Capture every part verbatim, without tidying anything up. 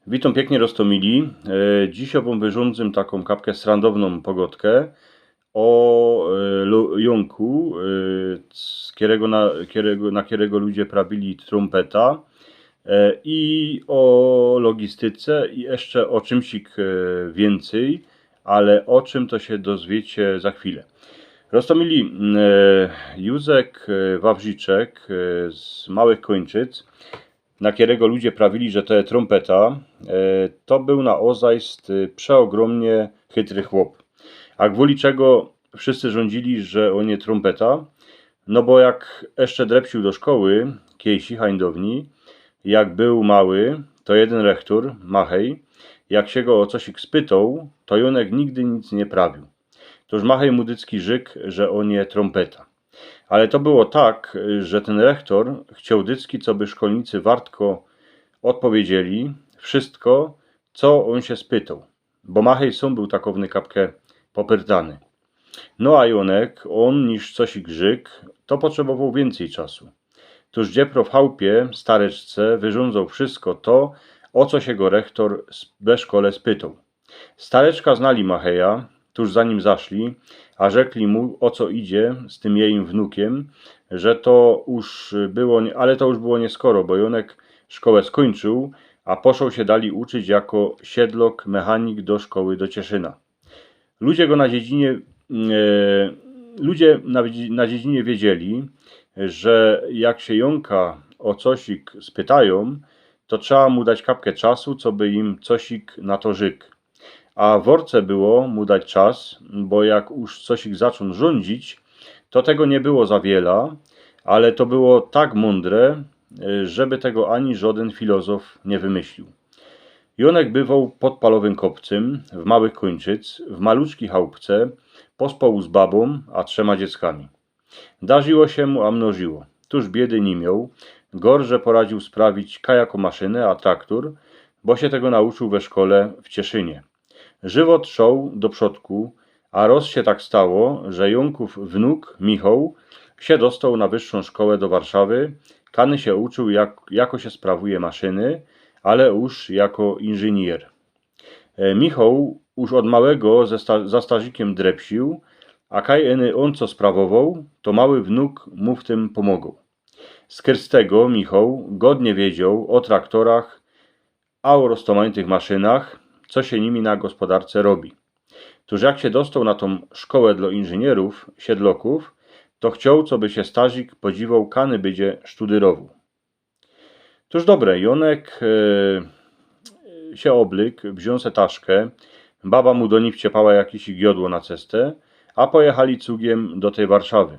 Witōm piyknie, Roztōmili. E, dzisiej wōm wyrządzym takōm kapkã strandowną pogodkã ô, e, lu-, Jónku, e, z kerego na, kerego, na kerego ludzie prawili trōmpeta, e, i ô logistyce, i jeszcze ô czymsik, e, wiyncyj, ale ô czym, to sie dozwiecie za chwilã. Roztōmili, e, Józek, e, Wawrzyczek, e, z Małych Kōńczyc, na kerego ludzie prawili, że to je trōmpeta, e, to bōł na ôzajst, e, przeôgrōmnie chytry chłop. A gwoli czego wszyscy rządzili, że ôn je trōmpeta? No bo jak jeszcze drepsiōł do szkoły, kiejsi, hań downi, jak bōł mały, to jedyn rechtor, Machej, jak sie go ô cosik spytoł, to Jónek nigdy nic niy prawiōł. Toż Machej mu dycki rzyk, że ôn je trōmpeta. Ale to było tak, że tyn rechtor chcioł dycki, coby szkolnicy wartko ôdpowiedzieli wszysko, co ôn sie spytoł, bo Machej sōm bōł takowny kapkã popyrtany. No a Jónek, ôn niż cosik rzyk, to potrzebowoł wiyncyj czasu. Toż dziepro w chałpie stareczce wyrządzoł wszysko to, ô co sie go rechtor s-, we szkole spytoł. Stareczka znali Macheja, toż za nim zaszli, a rzekli mu, ô co idzie z tym jejim wnukiym, że to już było nie-, ale to już było nieskoro, bo Jónek szkołã skōńczōł, a poszoł sie dali uczyć jako siedlok, mechanik do szkoły do Cieszyna. Ludzie go na dziedzinie, e, ludzie na, na dziedzinie wiedzieli, że jak sie Jónka ô cosik spytajōm, to trzeba mu dać kapkã czasu, coby im cosik na to rzyk. A worce było mu dać czas, bo jak już cosik zaczōn rządzić, to tego niy było za wiela, ale to było tak mōndre, e, żeby tego ani żodyn filozof niy wymyślił. Jónek bywoł pod Palowym Kopcym, w Małych Kōńczyc, w maluczkij chałpce, pospołu z babōm a trzema dzieckami. Darziło sie mu, a mnożyło. Toż biedy niy mioł. Gor, że poradziōł sprawić kajako maszynã a traktor, bo sie tego nauczōł we szkole w Cieszynie. Żywot szoł do przodku, a roz sie tak stało, że Jónkōw wnuk, Michoł, sie dostoł na wyższōm szkołã do Warszawy, kany sie uczōł, jak, jako sie sprawuje maszyny, ale już jako inżynier. E, Michoł już ôd małego ze sta-, za starzikiym drepsiōł, a kaj ôn co sprawowoł, to mały wnuk mu w tym pōmogoł. Skyrz tego Michoł godnie wiedzioł ô traktorach, a ô roztōmajtych maszynach, co sie nimi na gospodarce robi. Toż jak sie dostoł na tōm szkołã dlo inżynierōw, siedlokōw, to chcioł, coby sie starzik podziwoł, kany bydzie sztudyrowoł. Toż dobre, Jónek, e, sie ôblyk, wziōn se taszkã, baba mu do nij wciepała jakiś jodło na cestã, a pojechali cugiym do tyj Warszawy.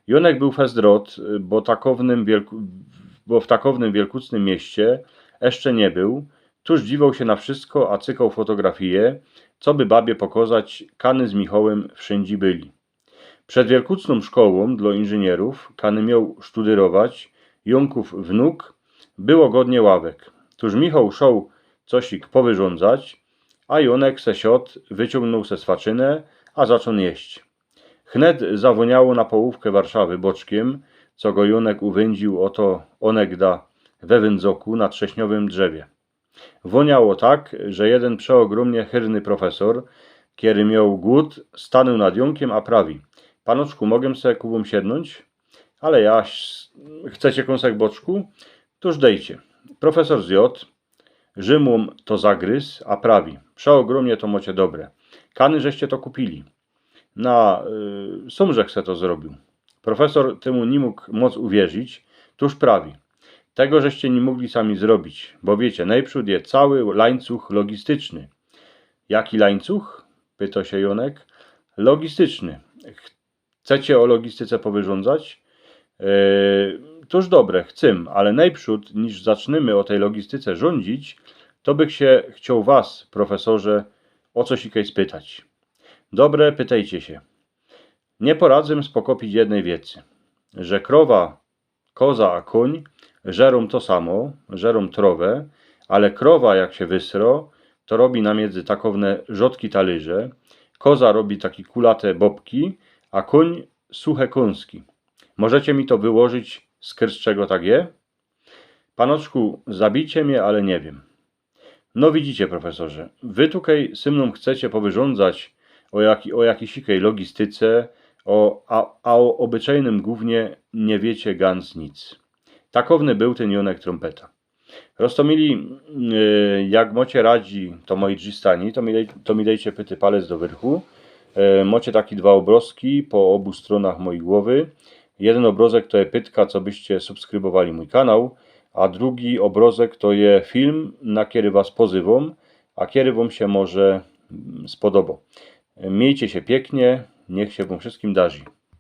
Jónek bōł fest rod, bo takownym wielku-, bo w takownym wielkucnym mieście jeszcze niy bōł, toż dziwoł sie na wszysko, a cykoł fotografije, coby babie pokozać, kany z Michołym wszyndzie byli. Przed wielkucnōm szkołōm dlo inżynierōw, kany mioł sztudyrować Jónkōw wnuk, było godnie ławek. Toż Michoł szoł cosik powyrządzać, a Jónek se siod, wyciōngnōł se swaczynã, a zaczōn jeść. Chnet zawōniało na połōwkã Warszawy boczkiym, co go Jónek uwyndziōł ô to ônegda we wyndzoku na trześniowym drzewie. Wōniało tak, że jedyn przeôgrōmnie chyrny profesor, kery mioł gōd, stanōł nad Jónkym, a prawi: „Panoczku, mogym se ku wōm siednōńć?” „Ale jaś, chcecie kōnsek boczku? Toż dejcie.” Profesor zjod, Rzym to zagryz, a prawi: „Przeôgrōmnie to mocie dobre. Kany żeście to kupili?” „Na, y, sōm żech se to zrobiōł.” Profesor tymu niy mōg moc uwierzić, toż prawi: „Tego żeście niy mōgli sami zrobić, bo wiycie, nojprzōd je cały lańcuch logistyczny.” „Jaki lańcuch?” pytoł sie Jónek. „Logistyczny.” „Chcecie ô logistyce powyrządzać?” „E, toż dobre, chcym, ale nojprzōd, niż zacznymy ô tyj logistyce rządzić, to bych sie chcioł was, profesorze, ô cosikej spytać.” „Dobre, pytejcie sie.” „Niy poradzym spokopić jednyj wiecy, że krowa, koza a kōń żerōm to samo, żerōm trowã, ale krowa jak sie wysro, to robi na miydzy takowne rzodki talyrze, koza robi taki kulate bobki, a kōń suche kōnski. Możecie mi to wyłożyć, skyrz czego tak je?” „Panoczku, zabijcie mie, ale niy wiym.” No widzicie, profesorze, wy tukej sy mnōm chcecie powyrządzać ô, jaki, ô jakisikej logistyce, ô, a, a ô ôbyczajnym gōwnie niy wiycie gans nic. Takowny bōł tyn Jonek Trōmpeta. Roztomili, e, jak mocie radzi, to moi drzistani, to mi dej-, to mi dejcie pyty palec do wyrchu. E, mocie taki dwa ôbrozki po ôbu strōnach mojij głowy. Jedyn ôbrozek to je pytka, co byście subskrybowali mōj kanał, a drugi ôbrozek to je film, na kery was pozywōm, a kery wōm sie może, mm, spodobo. Miejcie sie piyknie, niych sie wōm wszyskim darzi.